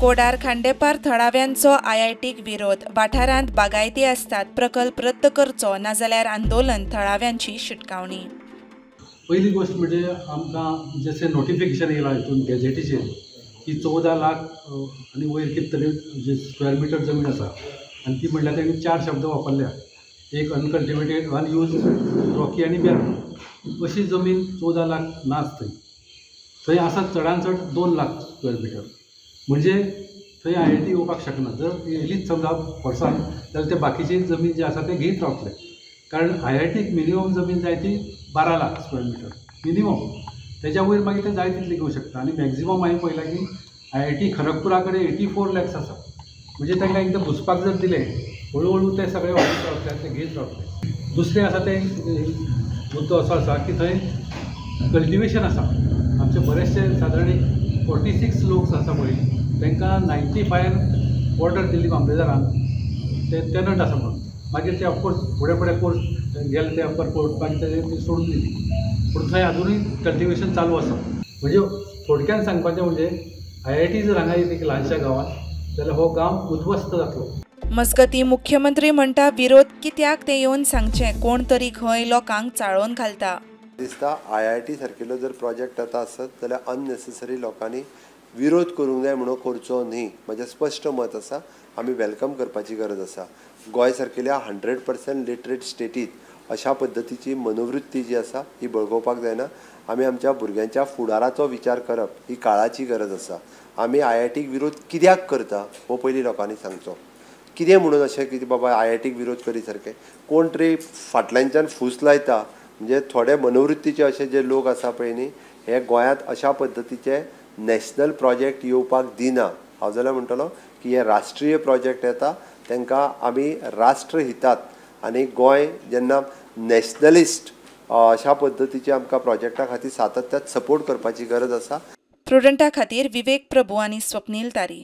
कोडार खांडेपार थळाव्यांचो आयआयटीक विरोध. वाठारांत बागायती आसतात, प्रकल्प रद्द करचो नाजाल्यार आंदोलन, थळाव्यांची शिटकावणी. पहिली गोष्ट म्हणजे आमकां जशें नोटिफिकेशन येयलां हितून गॅझेटीचेर की 14 लाख आनी वयर कितें तरी जे स्क्वेअर मिटर जमीन आसा आनी ती म्हणल्यार तेणी 4 शब्द वापरल्या, एक अनकल्टिवेटेड, अनयूज, रॉकी आनी बॅरन. अशी जमीन 14 लाख नाच, थंय थंय आसा चडान चड 2 लाख स्क्वेअर मिटर, म्हणजे थंय आयआयटी येवपाक शकना. जर येयलीच समजा फोर्सान जाल्यार ते बाकीची जमीन जी आसा ते घेयत रावतले, कारण आयआयटीक मिनिमम जमीन जाय ती 12 लाख स्क्वेअर मिटर मिनिमम, तेज्या वयर मागीर ते जाय तितली घेवंक शकता. आनी मॅक्झिमम हांवें पळयलां की आयआयटी खरगपुरा कडेन 84 लॅक्स आसा, म्हणजे तांकां एकदां घुसपाक जर दिलें हळू हळू ते सगळे वाडीत रावतले, ते घेयत रावतले. दुसरें आसा तें मुद्दो असो आसा की थंय कल्टिवेशन आसा. आमचे बरेचशे सादारण एक 46 लोक आसा पळय, तांकां 95 ऑर्डर दिल्ली मामलेदारान, ते टेनंट आसा म्हणून. मागीर ते ऑफकोर्स फुडें फुडें कोर्स गेले ते अप्पर कोर्ट, मागीर ते ती सोडून दिली, पूण थंय आजुनूय कल्टिवेशन चालू आसा. म्हणजे थोडक्यान सांगपाचें म्हणजे आयआयटी जर हांगा येयली ल्हानशा गांवांत जाल्यार हो गांव उद्ध्वस्त जातलो. मजगतीं मुख्यमंत्री म्हणटा विरोध कित्याक तें येवन सांगचें, कोण तरी खंय लोकांक चाळोवन घालता. दिसता आयआयटी सारकिल्लो जर प्रोजेक्ट आतां आसत जाल्यार अननेसेसरी लोकांनी विरोध करूंक जाय म्हणून करचो न्ही, म्हजें स्पश्ट मत आसा. आमी welcome करपाची गरज आसा. गोंय सारकिल्या 100% लिटरेट स्टेटीत अशा पद्दतीची मनोवृत्ती जी आसा ही बळगोवपाक जायना. आमी आमच्या भुरग्यांच्या फुडाराचो विचार करप ही काळाची गरज आसा. आमी आयआयटीक विरोध कित्याक करता हो पयलीं लोकांनी सांगचो. कितें म्हणून अशें की बाबा आयआयटीक विरोध करी सारकें कोण तरी फाटल्यानच्यान फूस लायता, म्हणजे थोडे मनोवृत्तीचे अशे जे लोक आसा पळय न्ही, हे गोंयांत अशा पद्दतीचे नॅशनल प्रोजेक्ट येवपाक दिना. हांव जाल्यार म्हणटलो की हे राष्ट्रीय प्रोजेक्ट येता तांकां आमी राष्ट्रहितात आनी गोंय जेन्ना नॅशनलिस्ट अशा पद्दतीचे आमकां प्रोजेक्टा खातीर सातत्यात सपोर्ट करपाची गरज आसा. प्रुडंटा खातीर विवेक प्रभू आनी स्वप्नील तारी.